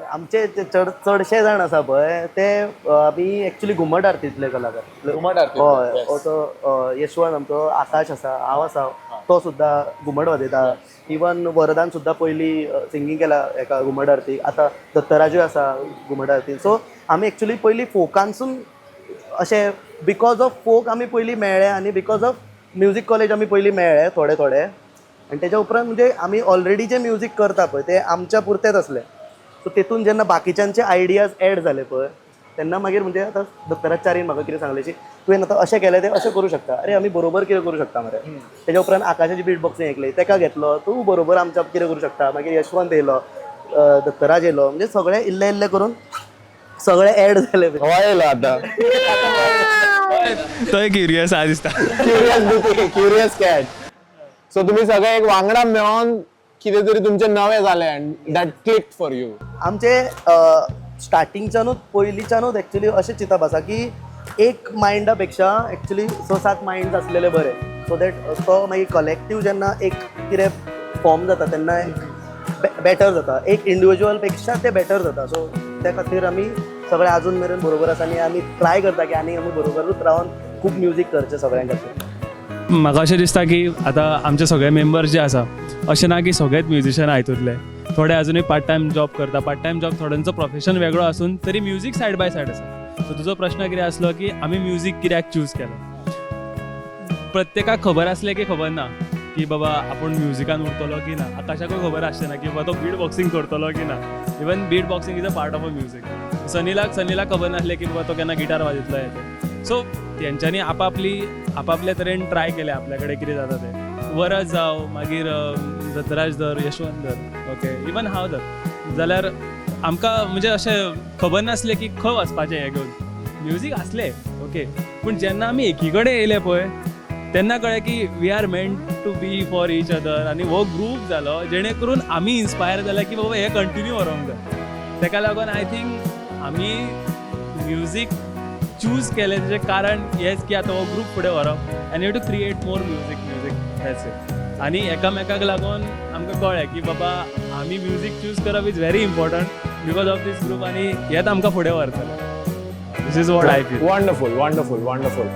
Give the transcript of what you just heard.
आमचे ते चड चडशे जाण आसा पळय ते आमी एक्चुली घुमट आरतींतले कलाकार. घुमट आरतींतले, हय. Yes. तो यशवंत आमचो, आकाश आसा, हांव आसा, तो सुद्दां घुमट वाजयता. इवन वरदान सुद्दां पयलीं सिंगींग केला एका घुमट आरतीक. आतां दत्तराजूय आसा घुमट आरतीन. सो आमी एक्चुली पयलीं फोकानसून अशें, because of फोक आमी पयलीं मेळ्ळे आनी because of music college आमी पयलीं मेळ्ळे थोडे थोडे. आनी तेच्या उपरांत म्हणजे आमी ऑलरेडी जे म्युजीक करता पळय ते आमच्या पुरतेच आसले. सो तेतून जेन्ना बाकीच्यांचे आयडियाज एड जाले पळय, तेन्ना मागीर म्हणजे आतां दत्तराज चारीन म्हाका कितें सांगलें की तुवें आतां अशें केलें, तें अशें करूं शकता, अरे आमी बरोबर कितें करूं शकता मरे. तेच्या उपरांत आकाशाची बीट बॉक्सिंग ऐकली, तेका घेतलो, तूं बरोबर आमच्या कितें करूं शकता. मागीर यशवंत येयलो, दत्तराज येयलो, म्हणजे सगळे इल्ले इल्ले करून सगळे एड जाले. हो, येयलो आतां. तोय क्युरियस आहा दिसता. Curious, curious cat. सो तुमी सगळे एक वांगडा मेळोन कितें तरी तुमचें नवें जालें and that click for you. आमचे स्टार्टिंगच्यानूच, पयलींच्यानूच एक्चुली अशें चिंतप आसा की एक मायंडा पेक्षा एक्चुली स सात मायंड्स आसलेले बरे, सो that तो मागीर कलेक्टीव जेन्ना एक कितें फॉर्म जाता तेन्ना बेटर जाता, एक इंडिविज्युअल पेक्षा ते बेटर जाता. सो त्या खातीर आमी सगळे अजून मेरेन बरोबर आसा आनी आमी ट्राय करता की आनी आमी बरोबरूच रावन खूब म्युजीक करचें सगळ्यां खातीर. म्हाका अशें दिसता की आतां आमचे सगळे मेंबर्स जे आसा, अशें ना की सगळेच म्युजिशियन हितूंतले. थोडे अजुनूय पार्ट टायम जॉब करता. पार्ट टायम जॉब, थोड्यांचो प्रोफेशन वेगळो आसून तरी म्युजीक सायड बाय सायड आसा. सो तुजो प्रश्न कितें आसलो की आमी म्युजीक कित्याक चूज केलो? प्रत्येकाक खबर आसलें की खबर ना की बाबा आपूण म्युजिकान उरतलो की ना. आकाशाकूय खबर आसचें ना की बाबा तो बीट बॉक्सिंग करतलो की ना. Even beat boxing is a part of a music. सनीलाक खबर नासलें की बाबा तो केन्ना गिटार वाजयतलो हें तें. सो तेंच्यांनी आपापली आपापले तरेन ट्राय केलें, आपल्या कडेन कितें जाता तें. वरद जावं, मागीर दत्तराज धर, यशवंत धर, ओके, इवन हांव धर जाल्यार आमकां म्हणजे अशें खबर नासलें की खंय वचपाचें हें घेवन. म्युजीक आसलें, ओके, पूण जेन्ना आमी एकी कडेन येयले पळय, तेन्ना कळ्ळें की we are meant to be for each other. आनी हो ग्रूप जालो जेणे करून आमी इन्स्पायर जाले की बाबा हें कंटिन्यू व्हरूंक जाय. तेका लागून I think आमी म्युजीक चूज केलें तेजें कारण हेंच की आतां हो ग्रूप फुडें व्हरप आनी to create more music. Music, that's it. आनी एकामेकाक लागून आमकां कळ्ळें की बाबा आमी म्युजीक चूज करप is very important because of this group आनी हेच आमकां फुडें व्हरतलें. This is what I feel. Wonderful, wonderful, wonderful.